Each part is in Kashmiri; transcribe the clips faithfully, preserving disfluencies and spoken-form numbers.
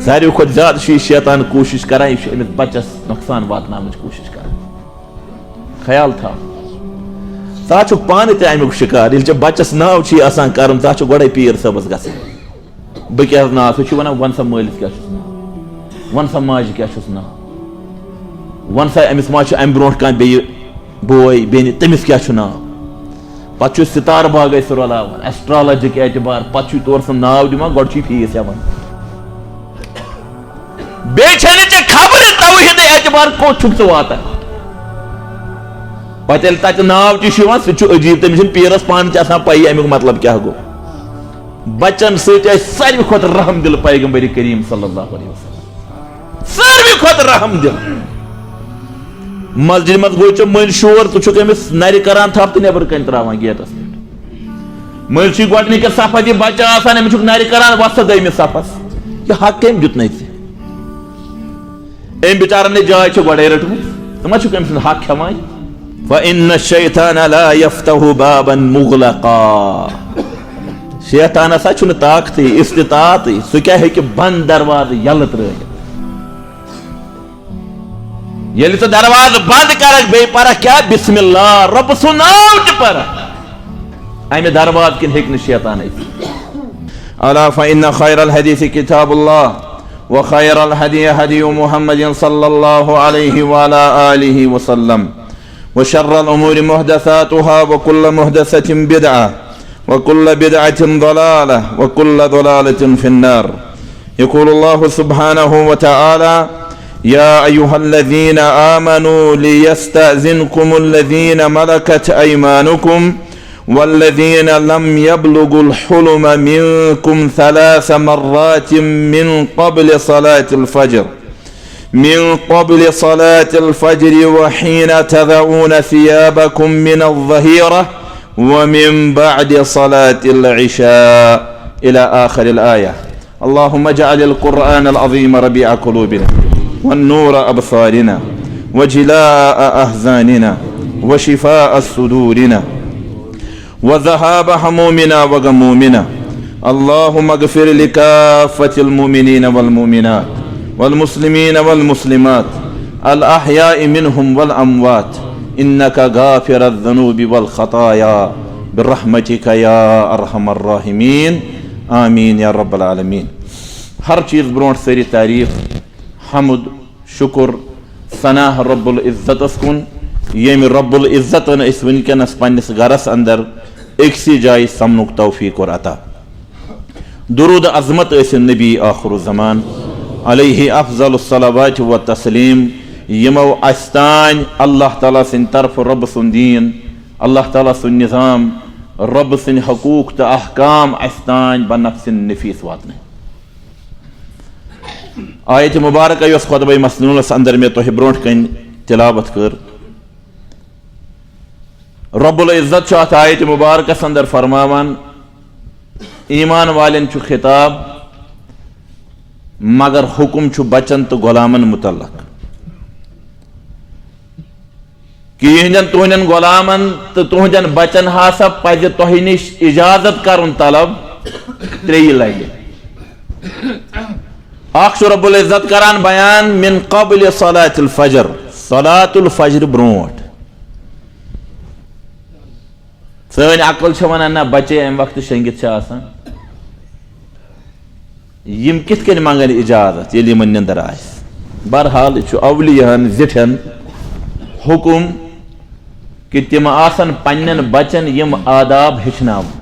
ساروی کھۄتہٕ زیادٕ چھُ یہِ شیطان کوٗشِش کران، یہِ چھُ أمِس بَچَس نۄقصان واتناونٕچ کوٗشِش کران۔ خیال تھاو، ژٕ ہا چھُکھ پانہٕ تہِ اَمیُک شِکار۔ ییٚلہِ ژےٚ بَچَس ناو چھُے آسان کَرُن، ژٕ ہا چھُکھ گۄڈَے پیٖر صٲبَس گژھان۔ بہٕ کیٛاہ ناو؟ سُہ چھُ وَنان، "وَن سا مٲلِس کیٛاہ چھُس ناو؟ وَن سا ماجہِ کیٛاہ چھُس ناو؟ وَن سا أمِس ما چھُ اَمہِ برونٛٹھ کانٛہہ بیٚیہِ بوے، بیٚنہِ، تٔمِس کیٛاہ چھُ ناو؟" پتہٕ چھُ ستارٕ باغے سُہ رلاوان، ایسٹرالجک اعتبار، پتہٕ چھُ تورٕ سُہ ناو دِوان، گۄڈٕ چھُ یہِ فیٖس ہٮ۪وان۔ بیٚیہِ چھَنہٕ ژےٚ خبرٕ توحیٖد اعتبار کوٚت چھُکھ ژٕ واتان۔ پتہٕ ییٚلہِ تتہِ ناو تہِ چھُ یِوان، سُہ تہِ چھُ عجیٖب، تٔمِس چھُنہٕ پیٖرس پانہٕ تہِ آسان پَیی اَمیُک مطلب کیٛاہ گوٚو۔ بچن سۭتۍ ٲسۍ ساروی کھۄتہٕ رحم دل پیغمبر کریم صلی اللہ علیہ وسلم۔ ساروی کھۄتہٕ رحم دل۔ مسجد منٛز گوٚو ژےٚ مٔنٛزۍ شور، ژٕ چھُکھ أمِس نرِ کران تھپھ تہٕ نٮ۪برٕ کنہِ تراوان گیٹس پٮ۪ٹھ۔ مٔنٛزۍ چھُے گۄڈٕنِکِس صفس یہِ بچہٕ آسان، أمِس چھُکھ نرِ کران، وۄتھ سا دوٚیمِس صفس۔ یہِ حق کٔمۍ دیُتنَے ژےٚ؟ أمۍ بِچارن نے جاے چھِ گۄڈَے رٔٹمٕژ، ژٕ ما چھُکھ أمۍ سُنٛد حق کھٮ۪وان؟ فإن الشيطان لا يفتح بابا مغلقا۔ شیطان ہسا چھُنہٕ طاقتٕے، استطاعتٕے، سُہ کیٛاہ ہیٚکہِ بنٛد دروازٕ یَلہٕ ترٲوِتھ؟ ییٚلہِ ژٕ دروازٕ بنٛد کرکھ، بیٚیہِ پرکھ کیٛاہ؟ بسم اللہ، رۄبہٕ سُنٛد ناو تہِ پرکھ۔ اَمہِ دروازٕ کِنۍ ہیٚکہِ نہٕ شیطان أژِتھ۔ ألا فإن خير الحديث كتاب الله، وخير الهدي هدي محمد صلى الله عليه وعلى آله وسلم، وشر الأمور محدثاتها، وكل محدثة بدعة، وكل بدعة ضلالة، وكل ضلالة في النار. يقول الله سبحانه وتعالى: يا أيها الذين آمنوا ليستأذنكم الذين ملكت أيمانكم والذين لم يبلغوا الحلم منكم ثلاث مرات من قبل صلاة الفجر، من قبل صلاة الفجر وحين تضعون ثيابكم من الظهيرة ومن بعد صلاة العشاء، إلى آخر الآية. اللهم اجعل القرآن العظيم ربيع قلوبنا، والنور أبصارنا، وجلاء أحزاننا، وشفاء صدورنا، وذهاب همومنا وغمومنا. اللهم اغفر لكافة المؤمنين والمؤمنات، والمسلمين والمسلمات، الأحياء منهم والأموات، إنك غافر الذنوب والخطايا، برحمتك يا أرحم الراحمين. آمین یا رب العالمین۔ ہر چیز برونٹھ سٲری تعریف، حمد، شکر، ثنا رب العزتس کُن، ییٚمہِ رب العزتن أسۍ وٕنکیٚنس پننِس گرس اندر أکسٕے جایہِ سمنُک توفیق کوٚر عطا۔ درود عظمت ٲسِن نبی آخر الزمان علیہ افضل الصلوات و تسلیم، یِمو اسہِ تانۍ اللہ تعالیٰ سٕنٛدِ طرفہٕ رب سُنٛد دین، اللہ تعالیٰ سُنٛد نظام، رب سٕنٛدِ حقوق تہٕ احکام اسہِ تانۍ بنفس نفیس واتنٲے۔ آیت مبارکہ یۄس خطبہ مسنونس اندر مےٚ تۄہہِ برونٛٹھ کنہِ تلاوت کٔر، رب العزت چھُ اتھ آیت مبارکس اندر فرماوان، ایمان والٮ۪ن چھُ خطاب، مگر حکم چھُ بچن تہٕ غلامن متعلق۔ کہ یِہنٛدٮ۪ن تُہنٛدٮ۪ن غلامن تہٕ تُہنٛدٮ۪ن بچن ہسا پزِ تۄہہِ نِش اجازت کرُن طلب ترٛیٚیہِ لٹہِ۔ اکھ چھُ رب العزت کران بیان من قبل صلاة الفجر، صلاة الفجر برونٛٹھ۔ سٲنۍ عقل چھِ ونان، نہ، بچے امہِ وقتہٕ شٔنگِتھ چھِ آسان۔ یِم کِتھ کٔنۍ منگن اجازت ییٚلہِ یِمن نِندر آسہِ؟ بہرحال، یہِ چھُ اولیاہن زِٹھٮ۪ن حکم کہِ تِم آسن پننٮ۪ن بچن یِم آداب ہیٚچھناوٕنۍ۔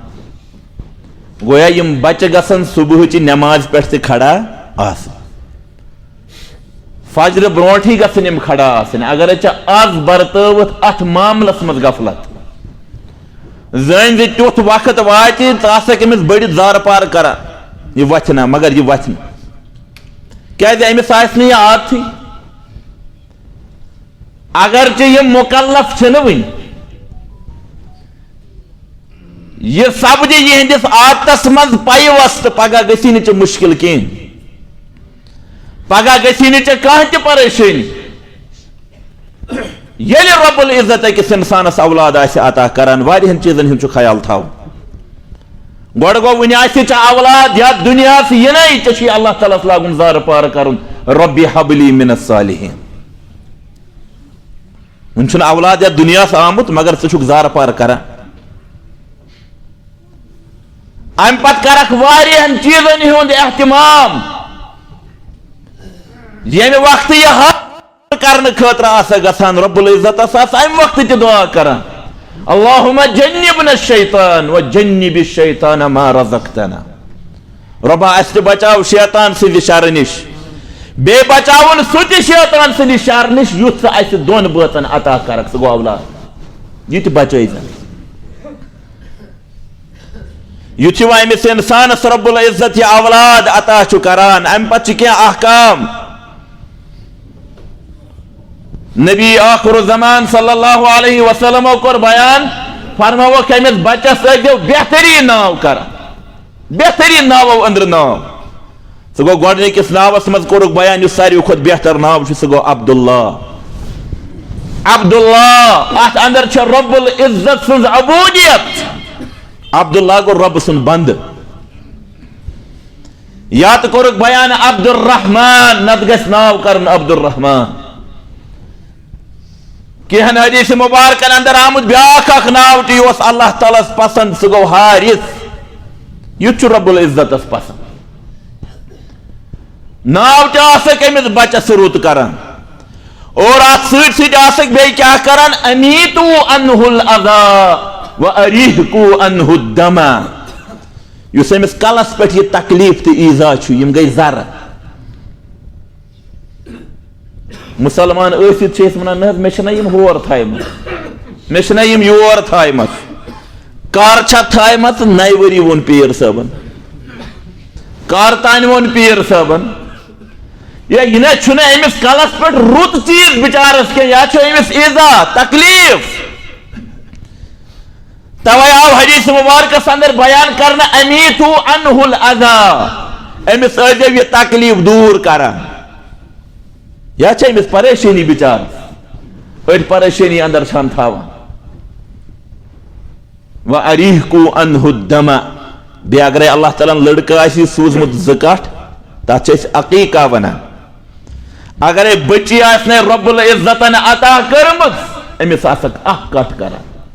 گویا یِم بچہٕ گژھن صبحٕچہِ نمازِ پٮ۪ٹھ تہِ کھڑا آسٕنۍ۔ فجرٕ برونٹھٕے گژھن یِم کھڑا آسٕنۍ۔ اگر ژےٚ از برتٲوٕتھ اتھ معاملس منٛز غفلت، زٲنۍ زِ تیُتھ وقت واتہِ، ژٕ آسکھ أمِس بٔڑِتھ زارٕ پار کران، یہِ وۄتھِ نہ، مگر یہِ وۄتھِ نہٕ۔ کیازِ؟ أمِس آسہِ نہٕ یہِ عادتھٕے۔ اگرچہِ یِم مکلف چھِنہٕ وٕنہِ، یہِ سپدِ یِہنٛدِس عادتس منٛز پیوست، پگاہ گژھی نہٕ ژےٚ مشکل کینٛہہ، پگاہ گژھی نہٕ ژےٚ کانٛہہ تہِ پریشٲنی۔ ییٚلہِ رب العزت أکِس انسانس اولاد آسہِ عطا کران، واریاہن چیٖزن ہُنٛد چھُ خیال تھاوُن۔ گۄڈٕ گوٚو، وُنہِ آسہِ ژےٚ اولاد یتھ دُنیاہس یِنَے، ژےٚ چھُے اللہ تعالیٰ ہس لاگُن زارٕ پار کرُن، "رب ہب لی من الصالحین۔" وُنہِ چھُنہٕ اولاد یتھ دُنیاہس آمُت، مگر ژٕ چھُکھ زارٕ پار کران۔ امہِ پتہٕ کرکھ واریاہن چیٖزن ہُنٛد اہتمام۔ ییٚمہِ وقتہٕ یہِ حق کرنہٕ خٲطرٕ آسکھ گژھان، رب العزتس آس امہِ وقتہٕ تہِ دعا کران، "اللہم جنبنا الشیطان و جنب الشیطان ما رزقتنا۔" رۄبا، اسہِ تہِ بچاو شیطان سٕنٛدِ شرٕ نِش، بیٚیہِ بچاوُن سُہ تہِ شیطان سٕنٛدِ شرٕ نِش، یُتھ سُہ اسہِ دۄن بٲژن عطا کرکھ، سُہ گوٚو اولاد، یہِ تہِ بچٲیزٮ۪ن۔ یُتھُے وۄنۍ أمِس اِنسانَس رب العزت یہِ اولاد عطا چھُ کران، اَمہِ پتہٕ چھِ کینٛہہ احکام۔ نبی آخر الزمان صلی اللہ علیہ وسلمو کوٚر بیان، فرمووُکھ، أمِس بچس ٲسۍزیو بہتریٖن ناو کران، بہتریٖن ناوو أنٛدرٕ ناو۔ سُہ گوٚو گۄڈٕنِکِس ناوَس منٛز کوٚرُکھ بیان، یُس ساروی کھۄتہٕ بہتر ناو چھُ، سُہ گوٚو عبداللہ۔ عبداللہ، اَتھ اندر چھےٚ رب العزت سٕنٛز عبودیت۔ عبداللہ گوٚو رۄبہٕ سُنٛد بندٕ۔ یا تہٕ کوٚرُکھ بیان عبدالرحمان، نتہٕ گژھِ ناو کرُن عبدالرحمان۔ کینٛہن حدیث مبارکن اندر آمُت بیاکھ اکھ ناو تہِ، یہِ اوس اللہ تعالیٰ ہس پسند، سُہ گوٚو حارث۔ یُتھ چھُ رب العزتس پسند۔ ناو تہِ آسکھ أمِس بچس رُت کران۔ اور اتھ سۭتۍ سۭتۍ آسکھ بیٚیہِ کیٛاہ کران؟ "امیتو عنہ الاذی و اریحقو عنہ الدمع"۔ یُس أمِس کلس پٮ۪ٹھ یہِ تکلیف تہٕ ایذا چھُ، یِم گٔے ذرٕ۔ مسلمان ٲسِتھ چھِ أسۍ وَنان، "نہ حظ، مےٚ چھِنہ یِم ہور تھایمَژٕ، مےٚ چھِنہ یِم یور تھایمَژٕ۔" کر چھَتھ تھایمَژٕ؟ نَیہِ ؤری ووٚن پیٖر صٲبَن۔ کر تانۍ ووٚن پیٖر صٲبَن؟ یا یہِ نہ چھُنہٕ أمِس کَلَس پٮ۪ٹھ رُت چیٖز بِچارَس کینٛہہ، یا چھُ أمِس ایٖزا، تکلیٖف۔ توے آو حدیث مبارکس اندر بیان کرنہٕ، "امیتو عنہ الاذی"، أمِس ٲسۍزیو یہِ تکلیٖف دوٗر کران۔ یا چھِ أمِس پریشٲنی بِچارٕ، أڑۍ پریشٲنی اندر چھان تھاوان۔ "و اریحقو عنہ الدمع"، بیٚیہِ اگرے اللہ تعالیٰ ہن لڑکہٕ آسہِ سوٗزمُت زٕ کٹھ، تتھ چھِ أسۍ عقیقہ ونان۔ اگرے بچی آسہِ نے رب العزتن عطا کٔرمٕژ، أمِس آسکھ اکھ کتھ کران۔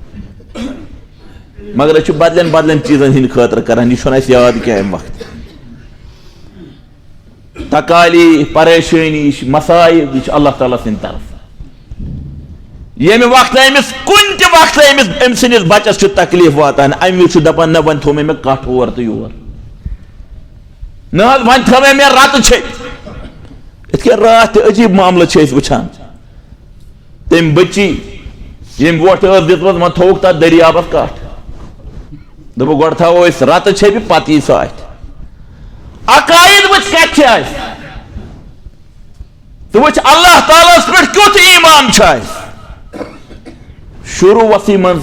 مگر أسۍ چھِ بدلٮ۪ن بدلٮ۪ن چیٖزن ہٕنٛدِ خٲطرٕ کران، یہِ چھُنہٕ اَسہِ یاد کینٛہہ امہِ وقتہٕ۔ تکالیٖف، پریشٲنی، یہِ چھِ مصائب، یہِ چھِ اللہ تعالیٰ سٕنٛدِ طرفہٕ۔ ییٚمہِ وقتہٕ أمِس کُنہِ تہِ وقتہٕ أمِس، أمۍ سٕنٛدِس بچس چھُ تکلیٖف واتان، امہِ وِزِ چھُ دپان، "نہ، وۄنۍ تھوٚو مےٚ، مےٚ کٹھ اور تہٕ یور۔ نہ حظ، وۄنۍ تھٲوے مےٚ رتہٕ چھٔپِتھ۔" یِتھ کٔنۍ راتھ تہِ عجیٖب معاملہٕ چھِ أسۍ وٕچھان۔ تٔمۍ بٔچی، ییٚمۍ وۄٹھ ٲس دِژمٕژ، وۄنۍ تھووُکھ تَتھ دٔریابَس کَٹھ۔ دوٚپُکھ، "گۄڈٕ تھاوو أسۍ رَتہٕ چھٔپِتھ، پَتہٕ یی سُہ اَتھِ۔" عقاید وٕچھ کَتہِ چھِ اَسہِ۔ ژٕ وٕچھ، اللہ تعالیٰ ہَس پٮ۪ٹھ کیُتھ ایٖمان چھُ اَسہِ۔ شروٗعسٕے منٛز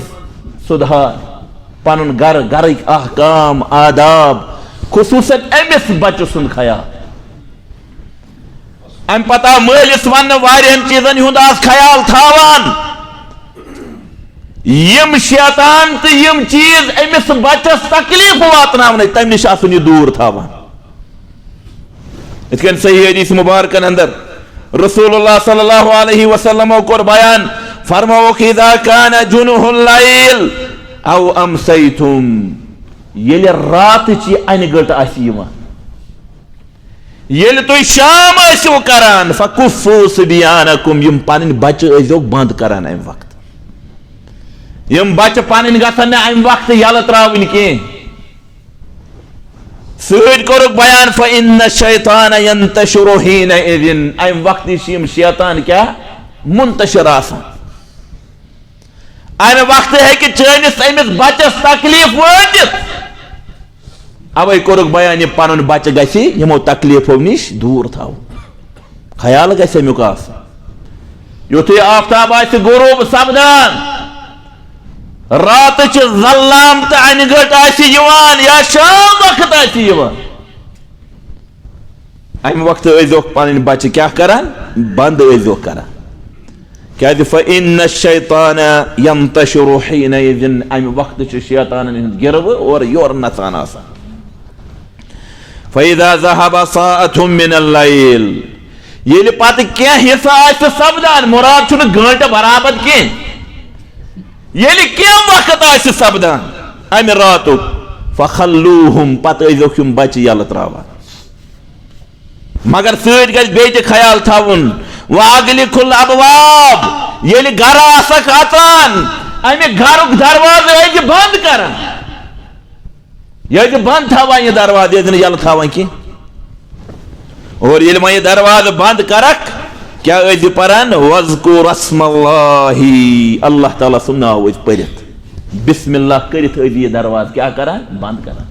سُدھار، پَنُن گَرٕ، گَرٕکۍ احکام، آداب، خصوٗصاً أمِس بَچہٕ سُنٛد خیال۔ امہِ پتہٕ آو مٲلِس وننہٕ، واریاہن چیٖزن ہُنٛد آس خیال تھاوان، یِم شیطان تہٕ یِم چیٖز أمِس بچس تکلیف واتناونٕکۍ، تمہِ نِش آسُن یہِ دوٗر تھاوان۔ یِتھ کٔنۍ صحیح حدیث مبارکن اندر رسول اللہ صلی اللہ علیہ وسلمو کوٚر بیان، فرمووُکھ، "اذا کان جنح اللیل او امسیتم"، ییٚلہِ راتٕچ یہِ انہِ گٔٹ آسہِ یِوان، ییٚلہِ تُہۍ شام ٲسِو کران، فکفو صبیانکم، یِم پنٕنۍ بچہٕ ٲسۍزیوکھ بند کران امہِ وقتہٕ۔ یِم بچہٕ پنٕنۍ گژھن نہٕ امہِ وقتہٕ یلہٕ تراوٕنۍ کینٛہہ۔ سۭتۍ کوٚرُکھ بیان، فإن الشیطان ینتشر حینئذ، امہِ وقتہٕ چھِ یِم شیطان کیٛاہ؟ منتشر آسان۔ امہِ وقتہٕ ہیٚکہِ چٲنِس أمِس بچس تکلیف وٲتِتھ۔ اوے کوٚرُکھ بیان، یہِ پنُن بچہٕ گژھِ یِمو تکلیفو نِش دوٗر تھاوُن۔ خیال گژھِ امیُک آسُن۔ یُتھُے آفتاب آسہِ غروب سپدان، راتٕچ ظلام تہٕ انہِ گٔٹ آسہِ یِوان یا شام وقت آسہِ یِوان، امہِ وقتہٕ ٲسۍزیوکھ پنٕنۍ بچہٕ کیٛاہ کران؟ بند ٲسۍزیوکھ کران۔ کیازِ؟ فإن الشیطان ینتشر حینئذ، امہِ وقتہٕ چھُ شیطانن ہُنٛد گِروٕ اورٕ یورٕ نژان آسان۔ فإذا ذهب ساعة من اللیل، ییٚلہِ پتہٕ کینٛہہ حصہٕ آسہِ سپدان، مُراد چھُنہٕ گٲنٛٹہٕ برابر کینٛہہ، ییٚلہِ کینٛہہ وقت آسہِ سپدان امہِ راتُک، فخلوہم، پتہٕ ٲسۍزیوکھ یِم بچہِ یَلہٕ ترٛاوان۔ مگر سۭتۍ گژھِ بیٚیہِ تہِ خیال تھاوُن، وَأَغْلِقُوا الْأَبْوَابَ، ییٚلہِ گرٕ آسکھ اَژان، اَمہِ گرُک دروازٕ ٲسۍ زِ بنٛد کران۔ یہِ ٲسۍ زِ بنٛد تھاوان یہِ دروازٕ، یہِ ٲسۍ زِ نہٕ یَلہٕ تھاوان کینٛہہ۔ اور ییٚلہِ وۄنۍ یہِ دروازٕ بنٛد کرکھ، کیٛاہ ٲسۍ زِ پران؟ وَاذْكُرُوا اسْمَ اللہِ، اللہ تعالیٰ سُنٛد ناو ٲسۍ پٔرِتھ، بسم اللہ کٔرِتھ ٲسۍ زِ یہِ دروازٕ کیٛاہ کران؟ بنٛد کران۔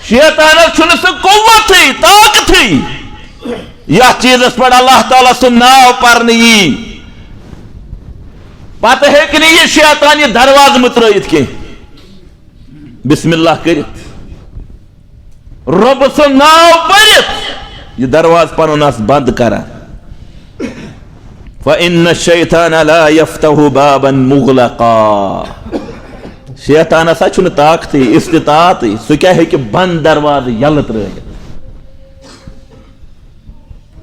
شیطانس چھُنہٕ سُہ قوتٕے، طاقتٕے، یتھ چیٖزس پٮ۪ٹھ اللہ تعالیٰ سُنٛد ناو پرنہٕ یی۔ پتہٕ ہیٚکہِ نہٕ یہِ شیطان یہِ دروازٕ مٕژرٲیِتھ کینٛہہ۔ بسم اللہ کٔرِتھ، رۄب سُنٛد ناو پٔرِتھ، یہِ دروازٕ پنُن آس بنٛد کران۔ فإن الشیطان لا یفتح بابا مغلقا۔ شیطانس ہا چھُنہٕ طاقتٕے، استطاعتٕے، سُہ کیٛاہ ہیٚکہِ بنٛد دروازٕ یَلہٕ ترٛٲوِتھ؟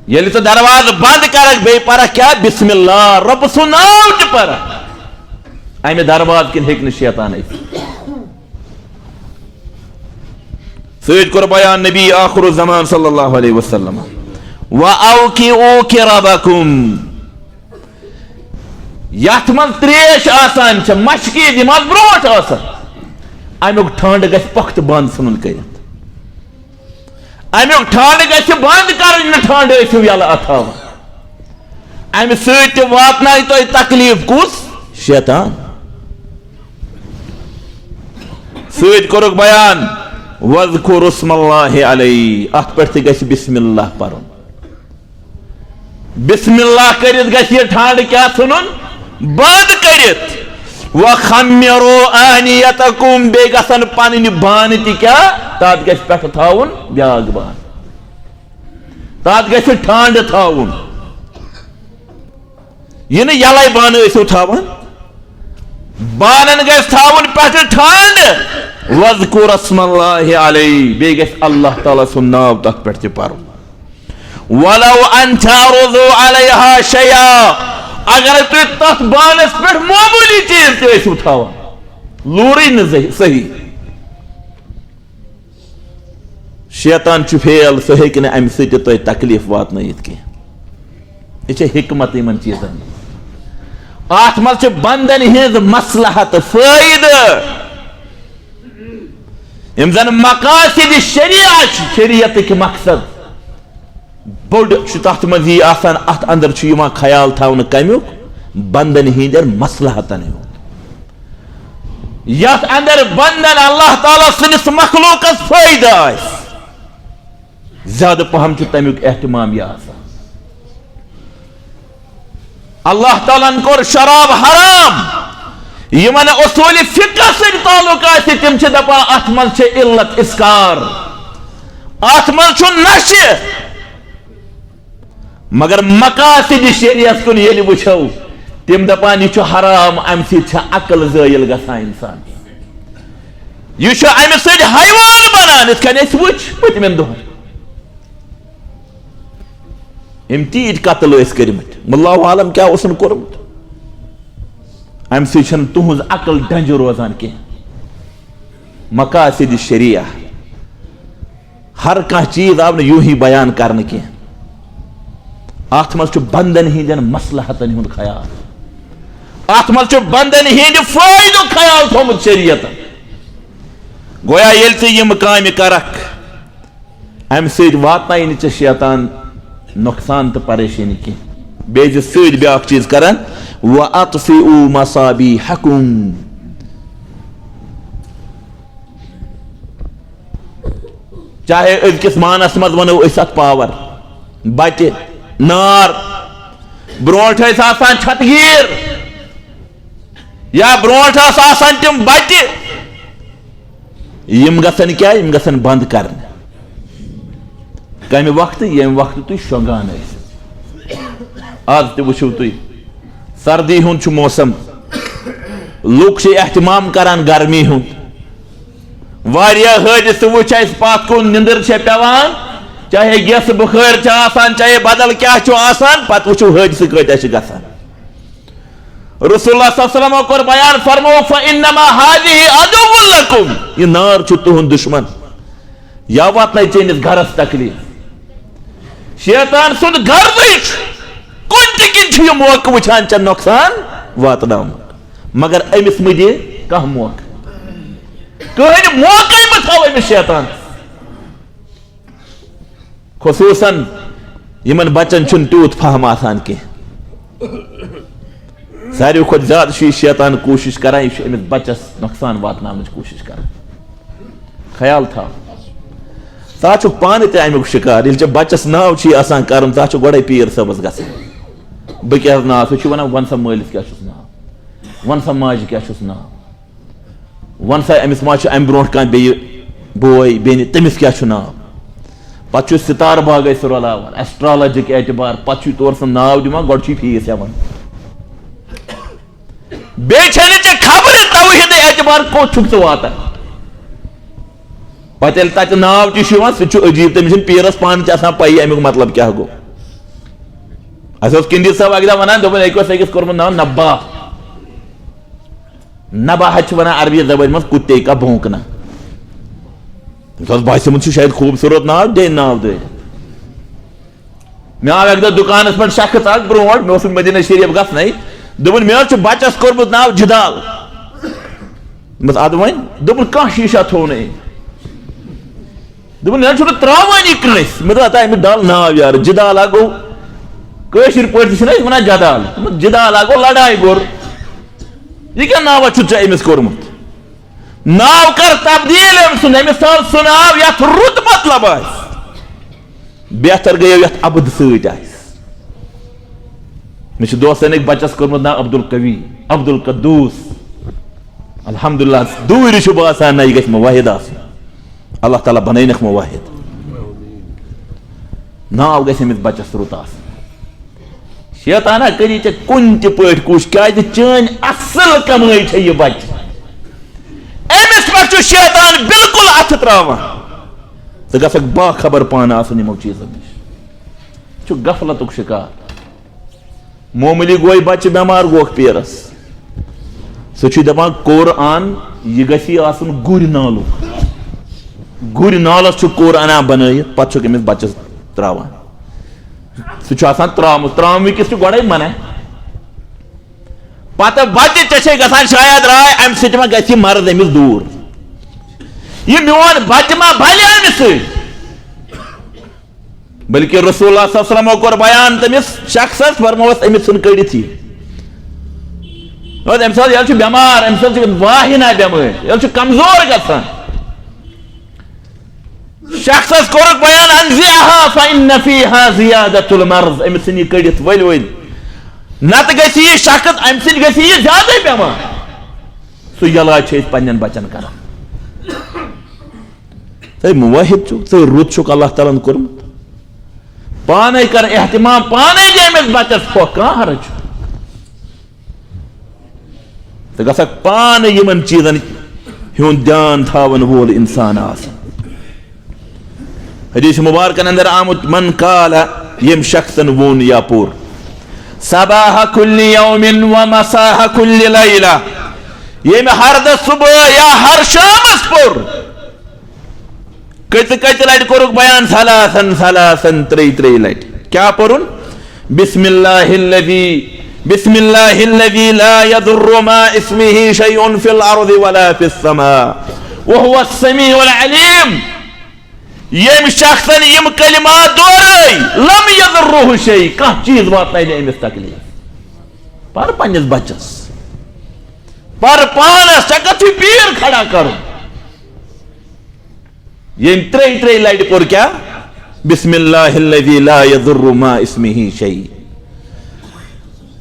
ییٚلہِ ژٕ دروازٕ بنٛد کرکھ، بیٚیہِ پرکھ کیٛاہ؟ بسم اللہ، رۄب سُنٛد ناو تہِ پرکھ، امہِ دروازٕ کِنۍ ہیٚکہِ نہٕ شیطان أژِتھ۔ سۭتۍ کوٚر بیان نبی آخر الزمان صلی اللہ علیہ وسلم، وَأَوْكِئُوا كِرَبَكُمْ، یتھ منٛز تریش آسان چھِ، مشکہِ یِم آسہٕ برونٛٹھ آسان، امیُک ٹھانڈٕ گژھِ پۄختہٕ بنٛد ژھٕنُن کٔرِتھ۔ امیُک ٹھانڈٕ گژھِ بنٛد کرٕنۍ، نہٕ ٹھانڈٕ ٲسِو یَلہٕ اَتھ تھاوان۔ امہِ سۭتۍ تہِ واتنایہِ تۄہہِ تکلیف کُس؟ شیطان۔ سۭتۍ کوٚرُکھ بیان، وَاذْكُرُوا اسْمَ اللہِ علیہ، اتھ پٮ۪ٹھ تہِ گژھِ بسم اللہ پرُن۔ بسم اللہ کٔرِتھ گژھِ یہِ ٹھانڈٕ کیٛاہ ژھٕنُن؟ بنٛد کٔرِتھ۔ وَخَمِّرُوا آنِیَتَکُمْ، بیٚیہِ گژھن پنٕنۍ بانہٕ تہِ کیٛاہ؟ تَتھ گژھِ پٮ۪ٹھٕ تھاوُن بیٛاکھ بانہٕ، تَتھ گژھِ ٹھانڈٕ تھاوُن۔ یہِ نہٕ یَلَے بانہٕ ٲسِو تھاوان، بانَن گژھِ تھاوُن پٮ۪ٹھٕ ٹھانڈٕ۔ وَاذْكُرُوا اسْمَ اللہِ علیہ، بیٚیہِ گژھِ اللہ تعالیٰ سُنٛد ناو تَتھ پٮ۪ٹھ تہِ پَرُن۔ وَلَوْ أَنْ تَعْرِضُوا عَلَيْهَا شَيْئًا، اگر تُہۍ تَتھ بانَس پٮ۪ٹھ معموٗلی چیٖز تہِ ٲسِو تھاوان، لوٗرٕے نہٕ زِ-، صحیح۔ شیطان چھُ فیل، سُہ ہیٚکہِ نہٕ اَمہِ سۭتۍ تہِ تۄہہِ تکلیف واتنٲیِتھ کینٛہہ۔ یہِ چھےٚ حکمت یِمن چیٖزن۔ اَتھ منٛز چھِ بندن ہٕنٛز مصلحت، فٲیدٕ۔ یِم زن مقاصد شریعہ چھِ، شریعتٕکۍ مقصد، بوٚڑ چھُ تَتھ منٛز یی آسان، اَتھ اندر چھُ یِوان خیال تھاونہٕ کمیُک؟ بندن ہٕنٛدٮ۪ن مصلحتن ہُنٛد۔ یَتھ اندر بندن اللہ تعالیٰ سٕنٛدِس مخلوقس فٲیدٕ آسہِ، زیادٕ پہم چھُ تمیُک اہتمام یہِ آسان۔ اللہ تعالیٰ ہن کوٚر شراب حرام۔ یِمن اصوٗلِ فقہ سۭتۍ تعلق آسہِ، تِم چھِ دپان، اتھ منٛز چھِ علت، اسکار، اتھ منٛز چھُ نشہِ۔ مگر مقاصد شریعت کُن ییٚلہِ وٕچھو، تِم دپان، یہِ چھُ حرام، امہِ سۭتۍ چھِ عقل زٲیِل گژھان انسان۔ یہِ چھُ امہِ سۭتۍ حیوان بنان، یِتھ کٔنۍ أسۍ وٕچھ پٔتمٮ۪ن دۄہن۔ أمۍ تیٖتۍ قتل ٲسۍ کٔرمٕتۍ، واللہ عالم کیٛاہ اوسُن کوٚرمُت۔ اَمہِ سۭتۍ چھَنہٕ تُہٕنٛز عقل ڈنٛجہِ روزان کینٛہہ۔ مقاصد شریعہ، ہر کانٛہہ چیٖز آو نہٕ یوٗہی بیان کرنہٕ کینٛہہ۔ اَتھ منٛز چھُ بندن ہٕنٛدٮ۪ن مصلحتن ہُنٛد خیال، اَتھ منٛز چھُ بندن ہٕنٛدِ فٲیدُک خیال تھوٚومُت شریعتن۔ گویا ییٚلہِ ژٕ یِم کامہِ کرکھ، امہِ سۭتۍ واتنایہِ نہٕ ژےٚ شیطان نۄقصان تہٕ پریشٲنی کینٛہہ۔ بیٚیہِ زِ سۭتۍ بیٛاکھ چیٖز کران، وَأَطْفِئُوا مَصَابِيحَكُمْ۔ چاہے أزکِس مانس منٛز ونو أسۍ اتھ پاور، بتہِ، نار، برونٛٹھ ٲسۍ آسان چھتہٕ گیٖر، یا برونٛٹھ آسہٕ آسان تِم بَٹہِ، یِم گژھن کیٛاہ؟ یِم گژھن بنٛد کرنہِ۔ کمہِ وقتہٕ؟ ییٚمہِ وقتہٕ تُہۍ شۄنٛگان ٲسِو۔ آز تہِ وٕچھِو تُہۍ، سردی ہُنٛد چھُ موسم، لُکھ چھِ اہتمام کران گرمی ہُنٛد۔ واریاہ حٲدثہٕ وٕچھ اَسہِ، پتھ کُن نِندٕر چھےٚ پٮ۪وان، چاہے گیسہٕ بُخٲرۍ چھِ آسان، چاہے بدل کیٛاہ چھُ آسان، پتہٕ وٕچھِو حٲدثہٕ کۭتیٛاہ چھِ گژھان۔ رسول اللہ صلی اللہ علیہ وسلمو کوٚر بیان، فرمووُکھ، "فإنما هذه عدو لكم"، یہِ نار چھُ تُہُنٛد دُشمن۔ یا واتنٲے چٲنِس گرس تکلیف۔ شیطان سُنٛد غرضٕے چھُ، کُنہِ تہِ کِنۍ چھُ یہِ موقعہٕ وٕچھان ژےٚ نۄقصان واتناونُک، مگر أمِس مہٕ دِ کانٛہہ موقعہٕ۔ کٕہٕنۍ موقعے مہٕ تھاو أمِس شیطان۔ خصوصاً یِمن بچن چھُنہٕ تیوٗت فہم آسان کینٛہہ۔ ساروی کھۄتہٕ زیادٕ چھُ یہِ شیطان کوٗشِش کران، یہِ چھُ أمِس بچس نۄقصان واتناونٕچ کوٗشِش کران۔ خیال تھاو، ژٕ ہا چھُکھ پانہٕ تہِ اَمیُک شِکار۔ ییٚلہِ ژےٚ بچس ناو چھُے آسان کرُن، ژٕ ہا چھُکھ گۄڈَے پیٖر صٲبس گژھان۔ بہٕ کیٛاہ حظ ناو؟ سُہ چھُ وَنان، "وَن سا مٲلِس کیٛاہ چھُس ناو؟ وَن سا ماجہِ کیٛاہ چھُس ناو؟" وَن سا، أمِس ما چھُ اَمہِ برونٛٹھ کانٛہہ بیٚیہِ بوے، بیٚنہِ، تٔمِس کیٛاہ چھُ ناو؟ پَتہٕ چھُ ستارٕ باغے سُہ رَلاوان، ایسٹرالجِک اعتبار، پَتہٕ چھُ تورٕ سُہ ناو دِوان، گۄڈٕ چھُ یہِ فیٖس ہٮ۪وان۔ بیٚیہِ چھَنہٕ ژےٚ خبرٕے توحیٖدٕے اعتبار کوٚت چھُکھ ژٕ واتان۔ پَتہٕ ییٚلہِ تَتہِ ناو تہِ چھُ یِوان، سُہ تہِ چھُ عجیٖب، تٔمِس چھُنہٕ پیٖرَس پانہٕ تہِ آسان پَیی اَمیُک مطلب کیٛاہ گوٚو۔ اَسہِ اوس کِندی صٲب اَکہِ دۄہ وَنان، دوٚپُن، أکۍ اوس أکِس کوٚرمُت ناو نباہ۔ نباہ چھِ وَنان عربی زبٲنۍ منٛز کُتے کا بھونکنا۔ تٔمِس اوس باسیومُت چھُ شاید خوٗبصوٗرت ناو، دے ناو دٲرِتھ۔ مےٚ آو اَکہِ دۄہ دُکانَس پٮ۪ٹھ شخص اَکھ برونٛٹھ، مےٚ اوس نہٕ مدیٖنہ شریٖف گژھنَے۔ دوٚپُن، "مےٚ حظ چھُ بَچَس کوٚرمُت ناو جِدال۔" دوٚپمَس، "اَدٕ وۄنۍ؟" دوٚپُن، "کانٛہہ شیٖشا تھوٚو نہٕ أمۍ۔" دوٚپُن، "یہِ چھُنہٕ ترٛاوٲنی کٲنٛسہِ۔" مےٚ دوٚپ، "ہتا، أمِس ڈل ناو یارٕ، جِدال ہا گوٚو، کٲشِر پٲٹھۍ تہِ چھِنہٕ أسۍ وَنان جدال، دوٚپمَس، جِدال ہا گوٚو لڑایہِ گوٚر۔ یہِ کیٛاہ ناوا چھُتھ ژےٚ أمِس کوٚرمُت؟ ناو کر تبدیٖل أمۍ سُنٛد، أمِس تھاو سُہ ناو یَتھ رُت مطلب آسہِ۔" بہتر گٔیو یَتھ عبد سۭتۍ آسہِ۔ مےٚ چھُ دوستن أکۍ بچس کوٚرمُت ناو عبدالقوی، عبدالقدوس۔ الحمدللہ، دوٗرِ چھُ باسان، نہ، یہِ گژھِ موحد آسُن۔ اللہ تعالیٰ بنٲینکھ موحد۔ ناو گژھِ أمِس بچس رُت آسُن۔ شیطانہ، کٔری ژےٚ کُنہِ تہِ پٲٹھۍ کوٗشِش، کیازِ چٲنۍ اصل کمٲے چھےٚ یہِ بچہِ۔ أمِس پٮ۪ٹھ چھُ شیطان بالکل اتھٕ تراوان۔ ژٕ گژھکھ باخبر پانہٕ آسُن یِمو چیٖزو نِش۔ چھُ غفلتُک شِکار۔ معموٗلی گوے بچہِ بٮ۪مار، گوکھ پیرس۔ سُہ چھُ دپان، "قرآن، یہِ گژھِ آسُن گُرۍ نالُک۔" گُرۍ نالس چھُ قرآن بنٲیِتھ، پتہٕ چھُکھ أمِس بچس تراوان۔ سُہ چھُ آسان ترٛامُت، ترٛامہٕ وِکِس چھُ گۄڈے منع۔ پتہٕ بچہِ ژےٚ چھے گژھان شاید راے، امہِ سۭتۍ ما گژھِ یہِ مرض أمِس دوٗر؟ یہِ میون بچہِ ما بلہِ امہِ سۭتۍ؟ بلکہ رسول اللہ صلی اللہ علیہ وسلمو کوٚر بیان تٔمِس شخصس، فرمووس أمِس ژھٕن کٔڑِتھ یہِ۔ دوٚپُن، أمِس حظ، یہِ حظ چھُ بٮ۪مار، أمِس حظ چھِ واہِنہ بٮ۪مٲرۍ، یہِ حظ چھُ کمزور گژھان۔ شخصس کوٚرُکھ بیان، "انزعها فإن فيها زيادة المرض"، أمِس ژھٕن یہِ کٔڑِتھ، ؤلۍ ؤلۍ، نتہٕ گژھِ یہِ شخص، امہِ سۭتۍ گژھِ یہِ زیادَے بٮ۪مار۔ سُہ علاج چھِ أسۍ پننٮ۪ن بچن کران۔ ژے موحد چھُکھ، ژے رُت چھُکھ اللہ تعالیٰ ہن کوٚرمُت۔ پانے کر اہتمام، پانے دِ أمِس بچس پھۄکھ، کانٛہہ حرج چھُنہٕ۔ ژٕ گژھکھ پانہٕ یِمن چیٖزن ہُنٛد دیان تھاوَن وول اِنسان آسُن۔ حدیث مبارکن اندر آمُت، "من قال"، ییٚمۍ شخصن ووٚن یا پوٚر، "صباح كل يوم ومساء كل ليلة"، ییٚمۍ ہر دۄہ صبح یا ہر شامس پوٚر، کٔژِ کٔژِ لٹہِ کوٚرُکھ بیان؟ ثلاثا ثلاثا، ترٛیٚیہِ ترٛیٚیہِ لٹہِ۔ کیٛاہ پوٚرُن؟ "بسم الله الذي، بسم الله الذي لا يضر مع اسمه شيء في الأرض ولا في السماء وهو السميع العليم"۔ ییٚمۍ شخصن یِم کلمات دورٲے، "لم يضره شيء"، کانٛہہ چیٖز واتنایہِ نہٕ أمِس تکلیف۔ پر پننِس بچس، پر پانس، ژےٚ کتھ چھُے پیٖر کھڑا کرُن؟ ییٚمۍ ترٛیٚیہِ ترٛیٚیہِ لٹہِ پوٚر کیٛاہ؟ "بسم الله الذي لا يضر مع اسمه شيء"۔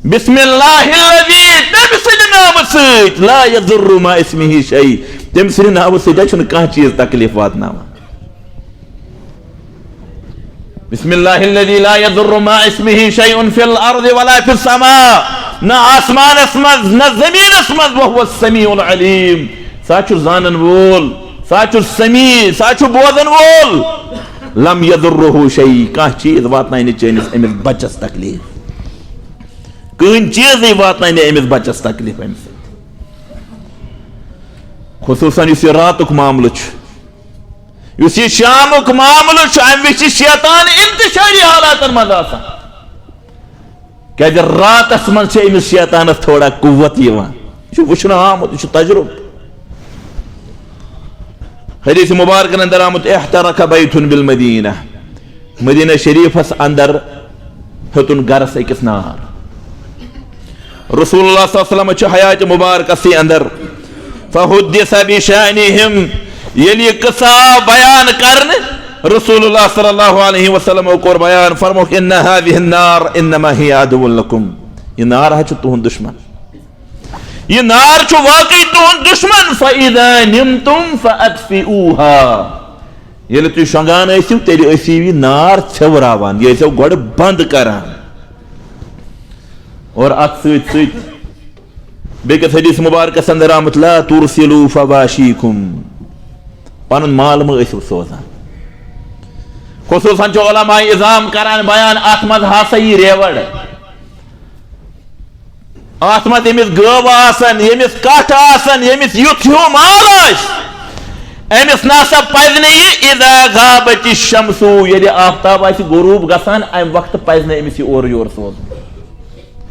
بسم الله الذي، تٔمۍ سٕنٛدِ ناوٕ سۭتۍ، لا يضر مع اسمه شيء، تٔمۍ سٕنٛدِ ناوٕ سۭتۍ چھُنہٕ کانٛہہ چیٖز تکلیف واتناوان۔ بسم الله الذي لا يضر مع اسمه شيء في الأرض ولا في السماء نہ آسمانس منٛز، نہ زٔمیٖنس منٛز، وَهُوَ السَّمِيعُ الْعَلِيمُ۔ سُہ چھُ زانن وول، سُہ چھُ سمیع، سُہ چھُ بوزن وول۔ لَمْ يَضُرَّهُ شَيْءٌ، کانٛہہ چیٖز واتناونہِ چٲنِس أمِس بچس تکلیف۔ کٕہٕنۍ چیٖزٕے واتناونہِ أمِس بچس تکلیف امہِ سۭتۍ۔ خصوٗصن یُس یہِ راتُک معاملہٕ چھُ، یُس یہِ شامُک معاملہٕ چھُ، امہِ وِزِ چھِ شیطان انتشٲری حالاتن منٛز آسان۔ کیازِ راتس منٛز چھِ أمِس شیطانس تھوڑا قوت یِوان۔ یہِ چھُ وٕچھنہٕ آمُت، یہِ چھُ تجربہٕ۔ حدیث مبارکن اندر آمُت، "احترق بیت بالمدینہ"، مدینہ شریفس اندر ہیوٚتُن گرس أکِس نار۔ رسول اللہ صلی اللہ علیہ وسلم چھُ حیات مبارکسٕے اندر، فحدث بشأنهم، ییٚلہِ یہِ قصہ آو بیان کرنہٕ، رسول اللہ صلی اللہ علیہ وسلم کوٚر بیان، فرمووُکھ، "ان هذه النار انما هي عدو لكم"، یہِ نار حظ چھُ تُہُنٛد دُشمن، یہِ نار چھُ واقعی تُہُنٛد دُشمن، فاذا نمتم فاطفئوها، ییٚلہِ تُہۍ شۄنٛگان ٲسِو، تیٚلہِ ٲسِو یہِ نار ژھیوراوان، یہِ ٲسِو گۄڈٕ بنٛد کران۔ اور اتھ سۭتۍ سۭتۍ بیٚکِس حدیث مبارکس اندر آمُت، "لا ترسلوا فواشیکم"، پنُن مال مہٕ ٲسِو سوزان۔ خصوصاً چھُ علماء عظام کران بیان، اتھ منٛز ہسا یی ریوڑ۔ اتھ منٛز ییٚمِس گٲو آسن، ییٚمِس کٹھ آسن، ییٚمِس یُتھ ہیوٗ مال آسہِ، أمِس نسا پزِ نہٕ یہِ، اذا غابت الشمس، ییٚلہِ آفتاب آسہِ غروب گژھان، امہِ وقتہٕ پزِ نہٕ أمِس یہِ اورٕ یورٕ سوزُن۔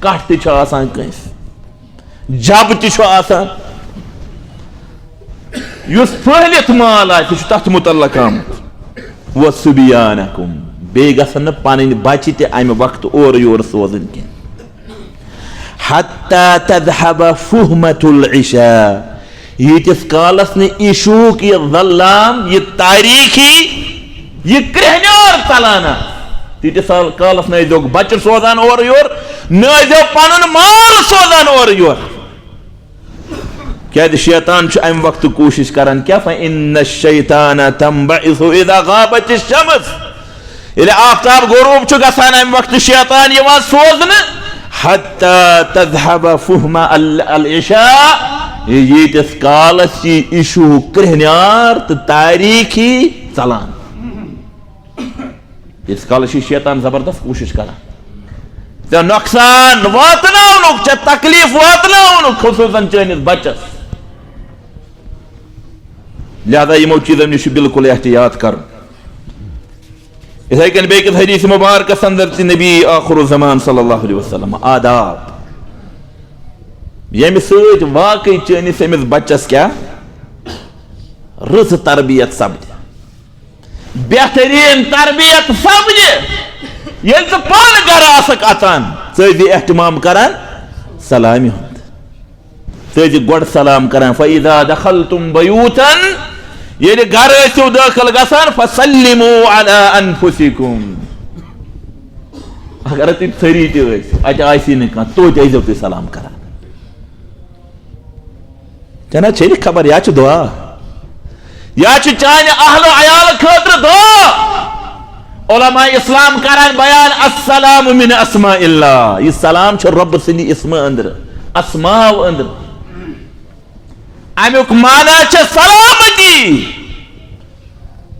کٹھ تہِ چھُ آسان کٲنٛسہِ، جب تہِ چھُ آسان، یُس پھٔہلِتھ مال آسہِ، یہِ چھُ تتھ متعلق آمُت۔ وصبیانکم، بیٚیہِ گژھن نہٕ پنٕنۍ بچہِ تہِ امہِ وقتہٕ اورٕ یورٕ سوزٕنۍ کینٛہہ۔ حتی تذهب فہمة العشاء، ییٖتِس کالس نہٕ عشوٗک یہِ ظلام، یہِ تاریٖکی، یہِ کرٛیٚہنیار ژلان آسہِ، تیٖتِس کالس نہٕ ٲسۍزیوکھ بچہِ سوزان اورٕ یورٕ، نہٕ ٲسۍزیو پنُن مال سوزان اورٕ یورٕ۔ کیازِ شیطان چھُ امہِ وقتہٕ کوٗشش کران کیٛاہ؟ فإن الشيطان تنبعث إذا غابت الشمس۔ ییٚلہِ آفتاب غروب چھُ گژھان، امہِ وقتہٕ شیطان یِوان سوزنہٕ، حتى تذهب فہمة ال-، العشاء، ییٖتِس کالس یہِ عشوٗک کرٛیٚہنیار تہٕ تاریٖکی ژلان۔ ییٖتِس کالس چھُ شیطان زبردست کوٗشش کران ژےٚ نۄقصان واتناونُک، ژےٚ تکلیف واتناونُک، خصوصاً چٲنِس بچس۔ لہذا یِمو چیٖزو نِش چھُ بالکل احتیاط کرُن۔ یِتھے کٔنۍ بیٚیہِ کِس حدیث مبارکس اندر تہِ نبی آخر الزمان صلی اللہ علیہ وسلم آداب، ییٚمہِ سۭتۍ واقعی چٲنِس أمِس بچس کیٛاہ رٕژ تربیت سپدِ، بہترین تربیت سپدِ۔ ییٚلہِ ژٕ پانہٕ گرٕ آسکھ اژان، ژٕ ٲسۍ زِ اہتمام کران سلامہِ ہُنٛد۔ ژٕ ٲسۍ زِ گۄڈٕ سلام کران، فإذا دخلتم بيوتا، ییٚلہِ گرٕ ٲسِو دٲخل گژھان، فسلموا على أنفسكم۔ اگر تُہۍ ژھٔری تہِ ٲسِو، اتہِ آسی نہٕ کانٛہہ، توتہِ ٲسۍزیو تُہۍ سلام کران۔ ژےٚ نہ چھے نہٕ خبر، یا چھُ دعا، یا چھُ چانہِ اہل و عیال خٲطرٕ دعا۔ علماء اسلام کران بیان، السلام من اسماء اللہ، یہِ سلام چھُ رۄب سٕنٛدِ اسمہٕ أنٛدرٕ، اسماء أنٛدرٕ۔ امیُک معنی چھِ سلامتی۔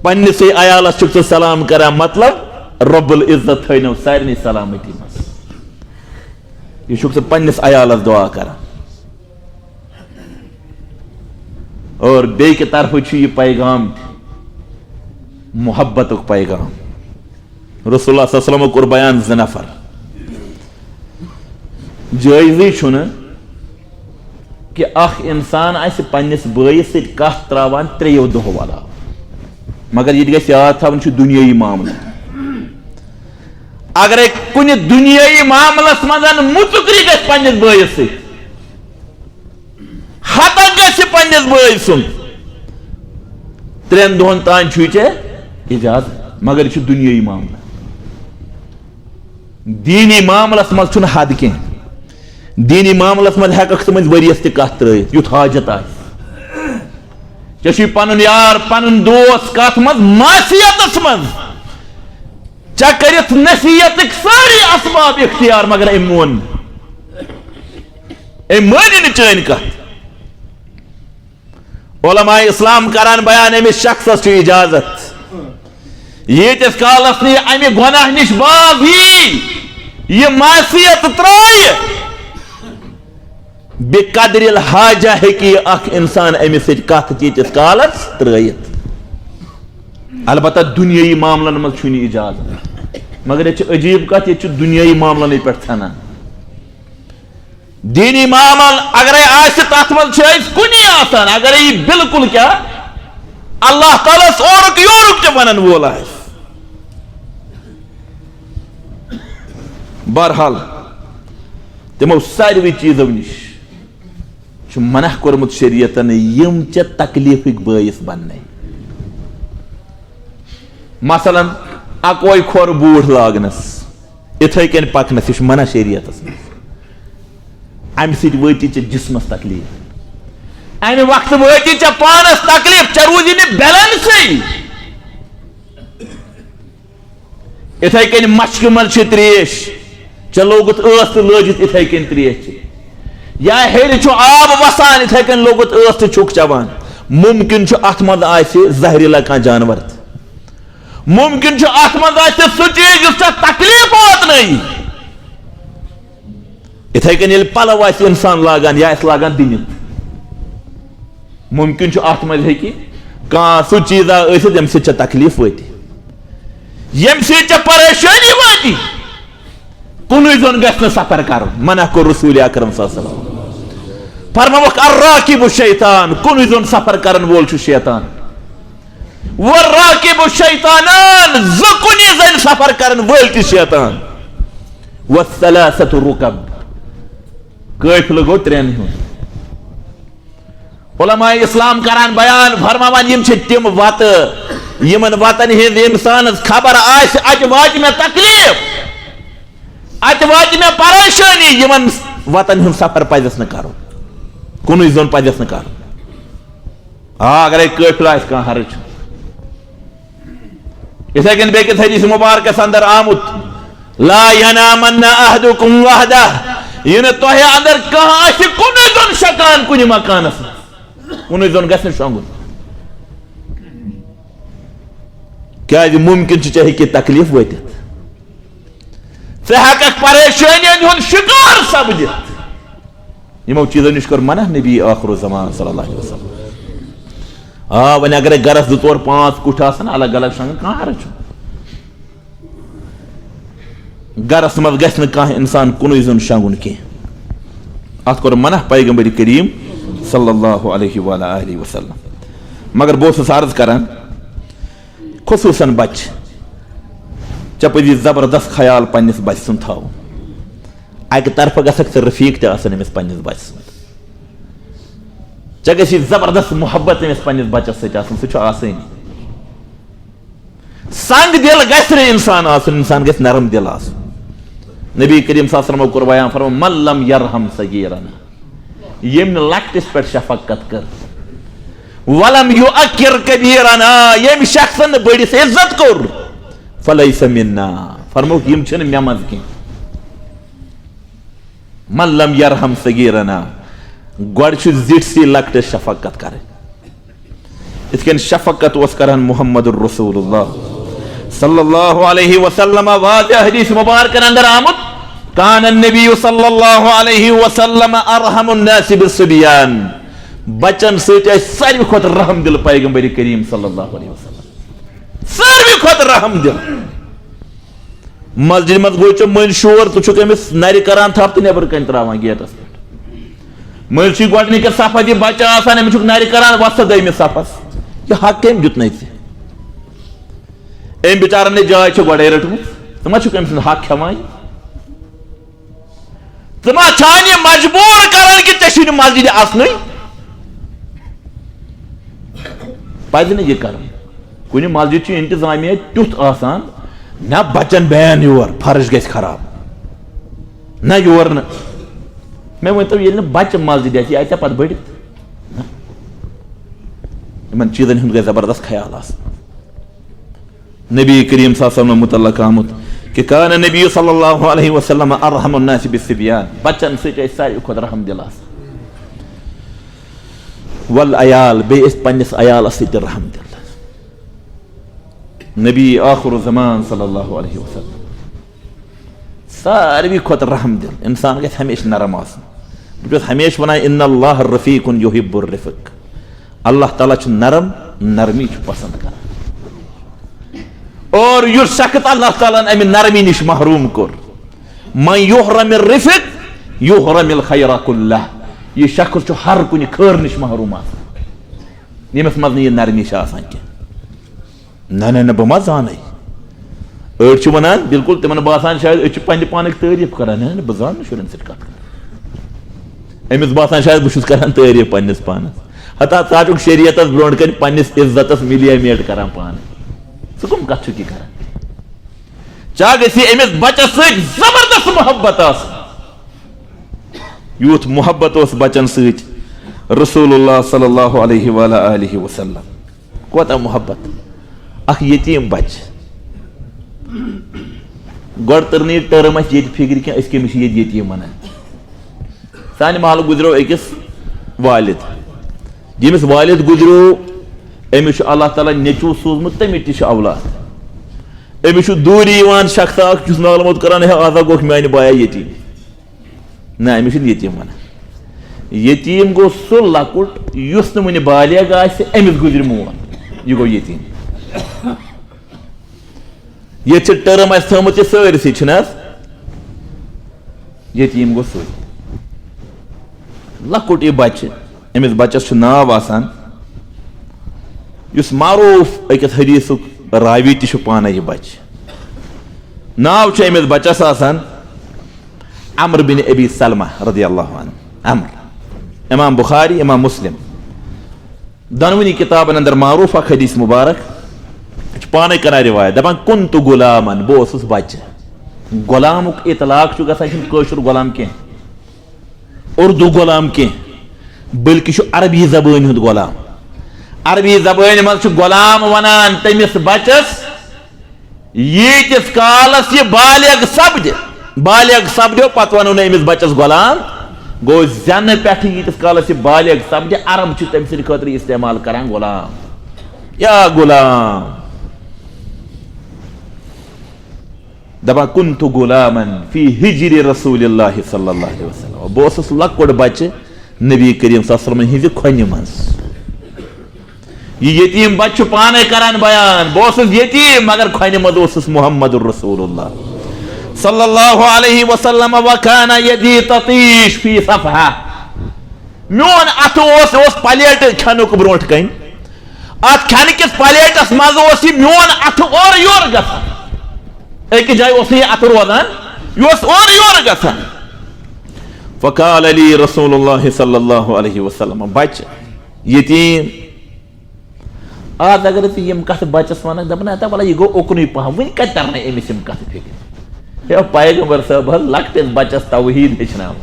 پننِسٕے عیالس چھُکھ ژٕ سلام کران، مطلب رب العزت تھٲینو سارنٕے سلامتی منٛز۔ یہِ چھُکھ ژٕ پننِس عیالس دعا کران۔ اور بیٚیہِ کہِ طرفہٕ چھُ یہِ پیغام تہِ محبتُک پیغام۔ رسول اللہ صلی اللہ علیہ وسلم کوٚر بیان زٕ نفر۔ جٲیزٕے چھُنہٕ کہِ اکھ انسان آسہِ پننِس بٲیِس سۭتۍ کتھ تراوان ترٛیٚیو دۄہو علاوٕ۔ مگر یہِ تہِ گژھِ یاد تھاوُن، چھُ دُنیٲیی معاملہٕ۔ اگرے کُنہِ دُنیٲیی معاملس منٛز مُژُکری گژھِ پننِس بٲیِس سۭتۍ، ہتک گژھِ پننِس بٲے سُنٛد، ترٛٮ۪ن دۄہن تام چھُے ژےٚ اجازت، مگر یہِ چھُ دُنیٲیی معاملہٕ۔ دیٖنی معاملس منٛز چھُنہٕ حد کینٛہہ۔ دیٖنی معاملس منٛز ہٮ۪ککھ ژٕ مٔنٛزۍ ؤریَس تہِ کتھ ترٲیِتھ، یُتھ حاجت آسہِ۔ ژےٚ چھُے پنُن یار، پنُن دوس، کتھ منٛز؟ معصیتس منٛز۔ ژےٚ کٔرِتھ نصیحتٕکۍ سٲری اسباب اختیار، مگر أمۍ مون نہٕ۔ أمۍ مٲنۍ نہٕ چٲنۍ کتھ۔ علماء اسلام کران بیان، أمِس شخصس چھُ اجازت، ییٖتِس کالس نہٕ یہِ امہِ گۄناہ نِش باز یی، یہِ معصیت ترٛایہِ، بقدر الحاجہ ہیٚکہِ یہِ اکھ انسان أمِس سۭتۍ کتھ تیٖتِس کالس ترٛٲیِتھ۔ البتہ دُنیٲیی معاملن منٛز چھُنہٕ یہِ اجازت۔ مگر ییٚتہِ چھِ عجیٖب کتھ، ییٚتہِ چھُ دُنیٲیی معاملنٕے پٮ۪ٹھ ژھٮ۪نان۔ دینی معامل اگرے آسہِ، تتھ منٛز چھِ أسۍ کُنی آسان، اگرے یہِ بالکل کیٛاہ، اللہ تعالیٰ ہس اورُک یورُک تہِ ونن وول آسہِ۔ بہرحال، تِمو ساروٕے چیٖزو نِش چھُ منع کوٚرمُت شریعتن، یِم ژےٚ تکلیفٕکۍ بٲعث بننے۔ مثلاً، اکوے کھۄر بوٗٹھ لاگنس، اِتھے کٔنۍ پکنس، یہِ چھُ منع شریعتس منٛز۔ امہِ سۭتۍ وٲتی ژےٚ جسمس تکلیف، امہِ وقتہٕ وٲتی ژےٚ پانس تکلیف، ژےٚ روٗزی نہٕ بیلنسٕے۔ اِتھے کٔنۍ مشکہِ منٛز چھِ ترٛیش، ژےٚ لوگُتھ ٲس تہٕ لٲجِتھ اِتھے کٔنۍ ترٛیش چیٚنۍ۔ یا ہیٚرِ چھُ آب وسان، اِتھے کٔنۍ لوگُتھ ٲس تہٕ چھُکھ چٮ۪وان۔ مُمکِن چھُ اَتھ منٛز آسہِ زہریٖلا کانٛہہ جانور تہِ۔ مُمکِن چھُ اَتھ منٛز آسہِ سُہ چیٖز یُس ژےٚ تکلیٖف واتنٲیی۔ اِتھے کٔنۍ ییٚلہِ پَلو آسہِ اِنسان لاگان یا آسہِ لاگان دِنِتھ، مُمکِن چھُ اَتھ منٛز ہیٚکہِ کانٛہہ سُہ چیٖزا ٲسِتھ ییٚمہِ سۭتۍ ژےٚ تکلیٖف وٲتہِ، ییٚمہِ سۭتۍ ژےٚ پریشٲنی وٲتہِ۔ کُنُے زوٚن گژھِ نہٕ سفر کرُن، منع کوٚر رسول اکرم صلی اللہ علیہ وسلم۔ فرمووُکھ، الراکب شیطان، کُنُے زوٚن سفر کرن وول چھُ شیطان۔ والراکب شیطانان، زٕ کُنی زٔنۍ سفر کرن وٲلۍ تہِ شیطان۔ والثلاثة رکب، قٲفلہٕ گوٚو ترٛٮ۪ن ہُنٛد۔ علماء اسلام کران بیان، فرماوان، یِم چھِ تِم وتہٕ، یِمن وتن ہٕنٛز انسانس خبر آسہِ، اتہِ واتہِ مےٚ تکلیف، اتہِ واتہِ مےٚ پریشٲنی، یِمن وتن ہُنٛد سفر پزٮ۪س نہٕ کرُن، کُنُے زوٚن پزٮ۪س نہٕ کرُن۔ آ، اگرے قٲفلہٕ آسہِ، کانٛہہ حرج چھُنہٕ۔ یِتھے کٔنۍ بیٚکِس حدیث مبارکس اندر آمُت، لا ینامن احدکم وحدہ، یہِ نہٕ تۄہہِ اندر کانٛہہ آسہِ کُنُے زوٚن شکان کُنہِ مکانس منٛز، کُنُے زوٚن گژھِ نہٕ شۄنٛگُن۔ کیازِ مُمکِن چھُ ژےٚ ہیٚکہِ تکلیف وٲتِتھ، ژٕ ہیٚککھ پریشٲنین ہُنٛد شکار سپدِتھ۔ یِمو چیٖزو نِش کوٚر منع نبی آخر الزمان صلی اللہ علیہ وسلم۔ آ، وۄنۍ اگرے گرس زٕ ژور پانٛژھ کُٹھ آسن الگ الگ شۄنٛگان، کانٛہہ حرج چھُنہٕ۔ گرس منٛز گژھِ نہٕ کانٛہہ انسان کُنُے زوٚن شۄنٛگُن کینٛہہ۔ اتھ کوٚر منع پیغمبر کریم صلی اللہ علیہ وعلیٰ آلہ وسلم۔ مگر بہٕ اوسُس عرض کران، خصوصاً بچہٕ، ژےٚ پزی زبردست خیال پننِس بچہٕ سُنٛد تھاوُن۔ اکہِ طرفہٕ گژھکھ ژٕ رفیق تہِ آسُن أمِس پننِس بچہٕ سُنٛد۔ ژےٚ گژھی زبردست محبت أمِس پننِس بچس سۭتۍ آسُن، سُہ چھُ آسٲنی۔ سنگ دل گژھِ نہٕ انسان آسُن، انسان گژھِ نرم دل آسُن۔ نبی کریم صلی اللہ علیہ وسلمو کوٚر بیان، فرموو، من لم یرحم صغیرنا، ییٚمۍ نہٕ لۄکٹِس پٮ۪ٹھ شفقت کٔر، ولم یوقر کبیرنا، ییٚمۍ شخصن نہٕ بٔڑِس عزت کوٚر، فلیس منا، فرمووُکھ، یِم چھِنہٕ مےٚ منٛز کینٛہہ۔ من لم یرحم صغیرنا، گۄڈٕ چھُ زِٹھسٕے لۄکٹِس شفقت کرٕنۍ۔ یِتھ کٔنۍ شفقت اوس کران محمد رسول اللہ صلی اللہ علیہ وسلم۔ واضح حدیث مبارکن اندر آمُت، کان النبی صلی اللہ علیہ وسلم ارحم الناس بالصبیان، بچن سۭتۍ ٲسۍ ساروی کھۄتہٕ رحم دل پیغمبر کریم صلی اللہ علیہ وسلم، ساروی کھۄتہٕ رحم دل۔ مسجد منٛز گوٚو ژےٚ مٔنٛزۍ شور، ژٕ چھُکھ أمِس نرِ کران تھپھ تہٕ نٮ۪برٕ کنہِ تراوان گیٹس پٮ۪ٹھ۔ مٔنٛزۍ چھُے گۄڈٕنِکِس صفس یہِ بچہٕ آسان، أمِس چھُکھ نرِ کران، وۄتھ سا دوٚیمِس صفس۔ یہِ حق کٔمۍ دیُتنَے ژےٚ؟ أمۍ بِچارن نے جاے چھِ گۄڈَے رٔٹمٕژ، ژٕ ما چھُکھ أمۍ سُنٛد حق کھٮ۪وان؟ ژٕ ما چھان یہِ مجبوٗر کران کہِ ژےٚ چھُے نہٕ مسجدِ اژنُے؟ پزِ نہٕ یہِ کرُن۔ کُنہِ مسجد چھُ انتظامیہ تیُتھ آسان، نہ بچن بین یور، فرش گژھِ خراب، نہ یور نہٕ۔ مےٚ ؤنۍ تو، ییٚلہِ نہٕ بچہٕ مسجدِ آسہِ، یہِ آسہِ پتہٕ بٔڑِتھ؟ نہ۔ یِمن چیٖزن ہُنٛد گژھِ زبردست خیال آسُن۔ نبی کریم صلی اللہ علیہ وسلم متعلق آمُت، کہ کان نبی صلی اللہ علیہ وسلم ارحم الناس بالصبیان، بچن سۭتۍ ٲسۍ ساروی کھۄتہٕ رحم دل آسان۔ والعیال، بیٚیہِ ٲسۍ پننِس عیالس سۭتۍ تہِ رحم دل۔ نبی آخر الزمان صلی اللہ علیہ وسلم ساروی کھۄتہٕ رحم دل۔ انسان گژھِ ہمیشہِ نرم آسُن۔ بہٕ چھُس ہمیشہِ ونان، ان اللہ رفیق یحب الرفق، اللہ تعالیٰ چھُ نرم، نرمی چھُ پسند کران۔ اور یُس شخص اللہ تعالیٰ ہن امہِ نرمی نِش محروم کوٚر، من یحرم الرفق یحرم الخیر کلہ، یہِ شخص چھُ ہر کُنہِ خٲر نِش محروم آسان، ییٚمِس منٛز نہٕ یہِ نرمی چھِ آسان کینٛہہ۔ نہ نہ نہ، بہٕ ما زانَے؟ أڑۍ چھِ وَنان، بالکل تِمَن باسان شاید أسۍ چھِ پنٛنہِ پانٕکۍ تعریٖف کَران۔ نہ نہ، بہٕ زانہٕ نہٕ شُرٮ۪ن سۭتۍ کَتھ کَرٕنۍ۔ أمِس باسان شاید بہٕ چھُس کَران تعریٖف پنٛنِس پانَس۔ ہتا ژٕ ہا چھُکھ شریعتَس برونٛٹھ کَنہِ پنٛنِس عزتَس مِلیے میٹ کَران پانَے۔ ژٕ کَم کَتھ چھُکھ یہِ کَران؟ چا گژھِ أمِس بَچَس سۭتۍ زبردست محبت آسٕنۍ۔ یوٗت محبت اوس بَچَن سۭتۍ رسول اللہ صلی اللہ علیہ وعلیٰ آلہ وسلم۔ کوتاہ محبت۔ اکھ یتیٖم بچہٕ۔ گۄڈٕ تٔر نہٕ یہِ ٹٔرٕم اَسہِ ییٚتہِ فِکرِ کینٛہہ، أسۍ کٔمِس چھِ ییٚتہِ یتیٖم وَنان۔ سانہِ محلہٕ گُزریو أکِس والد۔ ییٚمِس والد گُزریو، أمِس چھُ اللہ تعالیٰ نیٚچوٗ سوٗزمُت، تٔمِس تہِ چھُ اولاد۔ أمِس چھُ دوٗری یِوان شخصا اکھ، یُس نالہٕ موت کران، ہے، آز ہا گوٚکھ میانہِ بایا یتیٖم۔ نہ، أمِس چھِنہٕ یتیٖم وَنان۔ یتیٖم گوٚو سُہ لۄکُٹ یُس نہٕ وُنہِ بالغ آسہِ، أمِس گُزرِ مول، یہِ گوٚو یتیٖم۔ ییٚتہِ چھِ ٹٔرٕم اَسہِ تھٲومٕژ یہِ سٲرسٕے، چھِنہٕ حظ؟ یتیٖم گوٚو سُے لۄکُٹ یہِ بچہِ، أمِس بچس چھُ ناو آسان، یُس معروٗف أکِس حدیثُک راوی تہِ چھُ پانَے یہِ بچہِ۔ ناو چھُ أمِس بچس آسان عمرو بن ابی سلمہ رضی اللہ عنہ۔ عمرو، امام بخاری، امام مسلم، دۄنوٕنی کتابن اندر معروف اکھ حدیث مبارک، یہِ چھُ پانے کران روایت، دپان، "کنت غلامن"، بہٕ اوسُس بچہِ۔ غلامُک اطلاق چھُ گژھان، یہِ چھُنہٕ کٲشُر غلام کینٛہہ، اردو غلام کینٛہہ، بلکہِ چھُ عربی زبٲنۍ ہُنٛد غلام۔ عربی زبٲنۍ منٛز چھُ غلام ونان تٔمِس بچس، ییٖتِس کالس یہِ بالغ سپدِ، بالغ سپدیو، پتہٕ ونو نہٕ أمِس بچس غلام، گوٚو زٮ۪نہٕ پٮ۪ٹھٕ ییٖتِس کالس یہِ بالغ سپدِ، عرب چھِ تٔمۍ سٕنٛدِ خٲطرٕ استعمال کران غلام۔ یا غلام۔ دپان، "کنت غلامن فی حجر رسول اللہ صلی اللہ علیہ وسلم"، بہٕ اوسُس لۄکُٹ بچہِ نبی کریم صلی اللہ علیہ وسلم ہٕنٛزِ کھۄنہِ منٛز۔ یہِ یتیٖم بچہٕ چھُ پانے کران بیان، "بہٕ اوسُس یتیٖم مگر کھۄنہِ منٛز اوسُس محمد رسول اللہ صلی اللہ علیہ وسلم، وکان یدی تطیش فی صفحہ"۔ میون اتھٕ اوس، اوس پلیٹ کھٮ۪نُک برونٛٹھ کنہِ، اتھ کھٮ۪نہٕ کِس پلیٹس منٛز اوس یہِ میون اتھٕ اورٕ یورٕ گژھان۔ أکِس جایہِ اوس نہٕ یہِ اتھٕ روزان، یہِ اوس اورٕ یورٕ گژھان۔ فقال علی رسول اللہ صلی اللہ علیہ وسلم، بچہ، یتیم۔ آز اگر ژٕ یِم کتھٕ بچس ونکھ، دپان، "ہتا وَلہٕ، یہِ گوٚو اُکنُے پہم، وُنہِ کتہِ ترنَے أمِس یِم کتھٕ فکرِ؟" ہے پیغمبر صٲب حظ لۄکٹِس بچس توحید ہیٚچھناوان۔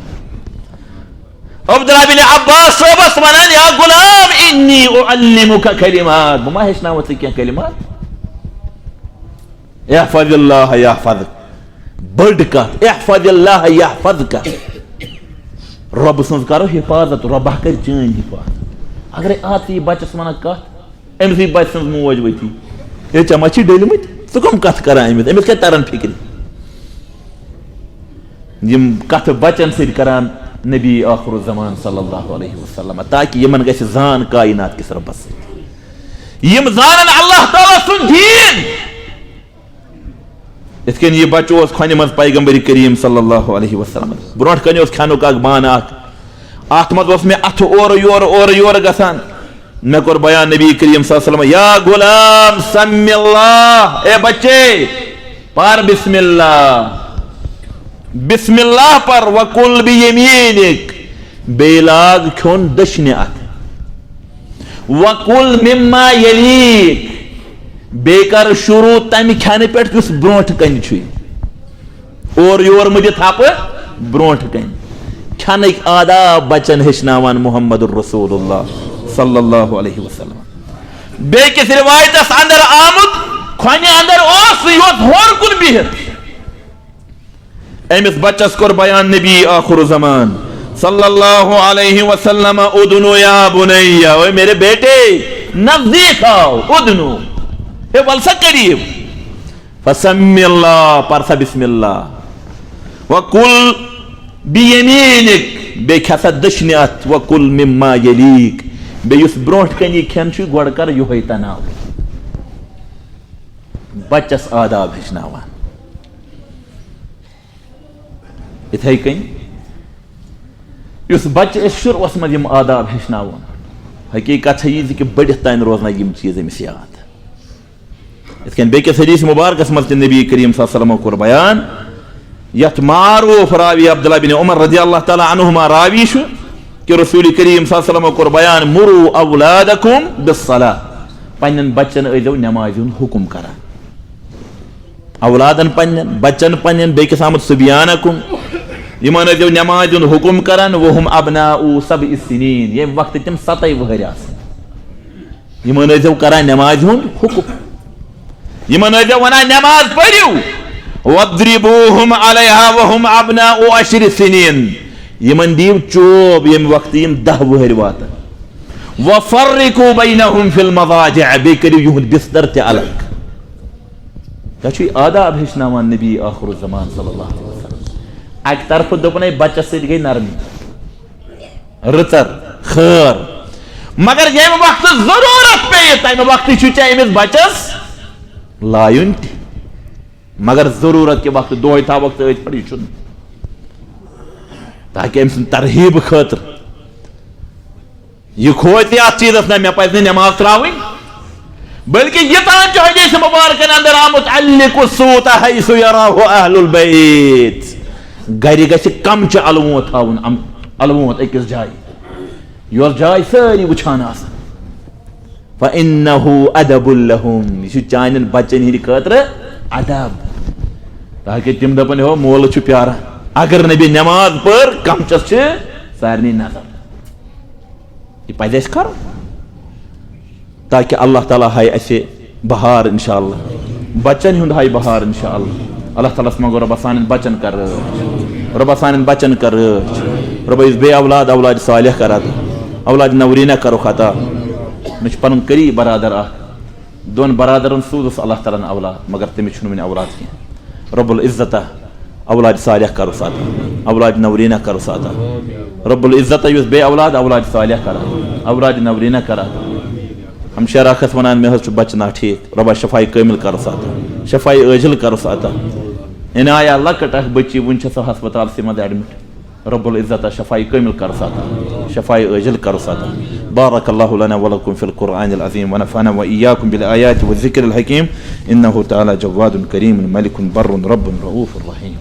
عبداللہ بن عباس صٲبس ونان، "یا غلام، انی اعلمک کلمات"، بہٕ ما ہیٚچھناوتھ ژٕ کینٛہہ کلمات؟ احفظ اللہ یحفظک۔ بٔڑ کتھ، احفظ اللہ یحفظک۔ رۄبہٕ سٕنٛز کرو حفاظت، رۄبہ کرِ چٲنۍ حفاظت۔ اگرے آز ژٕ یہِ بچس ونان کتھ، أمۍ سٕے بچہٕ سٕنٛز موج ؤتھی۔ ہے، ژےٚ ما چھی ڈٔلمٕتۍ؟ ژٕ کم کتھ کران أمِس؟ أمِس کتہِ ترن فکرِ؟ یِم کتھٕ بچن سۭتۍ کران نبی آخر الزمان صلی اللہ علیہ وسلم، تاکہ یِمن گژھِ زان کائنات کِس رۄبس سۭتۍ۔ یِم زانن اللہ تعالیٰ سُنٛد دیٖن۔ یِتھ کٔنۍ یہِ بچہٕ اوس کھۄنہِ منٛز پیغمبر کریم صلی اللہ علیہ وسلم برونٛٹھ کنہِ اوس کھٮ۪نُک اکھ بانہٕ اکھ، اتھ منٛز اوس مےٚ اتھٕ اورٕ یورٕ، اورٕ یورٕ گژھان۔ مےٚ کوٚر بیان نبی کریم صلی اللہ علیہ وسلم، "یا غلام سم اللہ"، اے بچے، پر بسم اللہ، بسم اللہ پر، وکل بیمینک، بیٚیہِ لاگ کھیوٚن دٔچھنہِ اتھٕ، وکل مما یلیک، بیٚیہِ کر شروع تمہِ کھٮ۪نہٕ پٮ۪ٹھ یُس برونٛٹھ کنہِ چھُے۔ اورٕ یور مہٕ دِ تھپہٕ برونٛٹھ کنہِ۔ کھٮ۪نٕکۍ آداب بچن ہیٚچھناوان محمد رسول اللہ صلی اللہ علیہ وسلم۔ بیٚیہِ کِس روایتس اندر آمُت، کھۄنہِ اندر اوس سُہ یوت ہور کُن بِہِتھ۔ أمِس بچس کوٚر بیان نبی آخر زمان صلی اللہ علیہ وسلم، "ادنو یا بنیا"، اے میرے بیٹے، نزدیک آؤ، ادنو، ہے ول سا قریب، فسم اللہ، پر سا بسم اللہ، وکل بیمینک، بیٚیہِ کھےٚ سا دٔچھنہِ اتھ، وکل مما یلیک، بیٚیہِ یُس برونٛٹھ کنہِ یہِ کھٮ۪ن چھُ گۄڈٕ کر یِہوٚے تناو۔ بچس آداب ہیٚچھناوان۔ یِتھَے کٔنۍ یُس بچہٕ أسۍ شروٗعس منٛز یِم آداب ہیٚچھناوون، حقیٖقت چھےٚ یہِ زِ کہِ بٔڑِتھ تام روزنہ یِم چیٖز أمِس یاد۔ یِتھ کٔنۍ بیٚکِس حدیث مبارکس منٛز تہِ نبی کریم صلی اللہ علیہ وسلم کوٚر بیان، یتھ معروف راوی عبداللہ بن عمر رضی اللہ تعالیٰ عنہما راوی چھُ، کہ رسول کریم صلی اللہ علیہ وسلم کوٚر بیان، "مرو اولادکم بالصلاۃ"، پننٮ۪ن بچن ٲسۍزیو نمازِ ہُنٛد حکم کران۔ اولادن پننٮ۪ن، بچن پننٮ۪ن، بیٚکِس آمُت صبیانکم، یِمن ٲسۍزیو نمازِ ہُنٛد حکم کران، وہم ابناء سبع سنین، ییٚمہِ وقتہٕ تِم ستَے وٕہٕرۍ آسن۔ یِمن ٲسۍزیو کران نمازِ ہُنٛد حکم۔ یِمن ٲسۍزیو ونان، "نماز پٔرِو۔" "واضربوہم علیہا وہم ابناء عشر سنین۔" یِمن دِیِو چوب، ییٚمہِ وقتہٕ یِم دَہ وُہٕرۍ واتن۔ "وفرقوا بینہم فی المضاجع۔" بیٚیہِ کٔرِو یِہُنٛد بستر تہِ الگ۔ کیٛاہ چھُ یہِ آداب ہیٚچھناوان نبی آخر الزمان صلی اللہ علیہ وسلم؟ اکہِ طرفہٕ دوٚپُن، "ہے، بچس سۭتۍ گٔے نرمی۔" رٕژر، خٲر۔ مگر ییٚمہِ وقتہٕ ضروٗرت پیٚیہِ، تَمہِ وقتہٕ چھُ ژےٚ أمِس بچس لایُن تہِ۔ مگر ضروٗرت کہِ وقتہٕ دۄہے تھاوکھ ژٕ أتھۍ پٮ۪ٹھ، یہِ چھُنہٕ۔ تاکہِ أمۍ سٕنٛدِ ترغیٖب خٲطرٕ۔ یہِ کھوژِ اَتھ چیٖزس، نہ، مےٚ پزِ نہٕ نٮ۪ماز ترٛاوٕنۍ۔ بلکہ یہِ تام چھُ حدیث مبارکن اندر آمُت، "علقوا الصوت حیث یراہ اہل البیت۔" گرِ گژھِ کمچہِ الوُنٛد تھاوُن، ام-، الوُنٛد أکِس جایہِ، یۄس جاے سٲری وٕچھان آسن۔ "فإنه أدب لهم"، یہِ چھُ چانٮ۪ن بچن ہٕنٛدِ خٲطرٕ ادب، تاکہِ تِم دپن، "ہو، مول چھُ پیاران۔" اگر نبی نماز پٔر، کمچس چھِ سارنٕے نظر۔ یہِ پزِ اَسہِ کرُن، تاکہ اللہ تعالیٰ ہایہِ اَسہِ بہار انشاءاللہ، بچن ہُنٛد ہایہِ بہار انشاءاللہ۔ اللہ تعالیٰ ہس منٛگو، "رۄبا، سانٮ۪ن بچن کر رٲچھ، رۄبا، سانٮ۪ن بچن کر رٲچھ، رۄبا، یُس بے اولاد، اولاد صالح کر عطا، اولاد نورینہ کرُکھ عطا۔" مےٚ چھُ پنُن قریب برادر اکھ، دۄن برادرن سوٗزُس اللہ تعالیٰ ہن اولاد، مگر تٔمِس چھُنہٕ وُنہِ اولاد کینٛہہ۔ رب العزتہ اولاد صالح کرُس عطا، اولاد نورینہ کرُس عطا۔ رب العزتہ یُس بے اولاد، اولاد صالح کر عطا، اولاد نورینہ کر عطا۔ ہمشیرہ اکھ ٲس ونان، "مےٚ حظ چھُ بچہٕ نا ٹھیٖک، رۄبا شفاے کٲمل کرُس عطا، شفاے عٲجل کرُس عطا۔" عنایا لۄکٕٹ اکھ بچی، وُنہِ چھےٚ سۄ ہسپتالسٕے منٛز ایڈمٹ۔ رب العزتہ شفاے کٲمل کرُس عطا، شفاے عٲجل کرُس عطا۔ بارک اللہ لنا ولکم فی القرآن العظیم ونفعنا وإیاکم بالآیات والذکر الحکیم، انہ تعالیٰ جواد کریم ملک بر رب رؤوف رحیم۔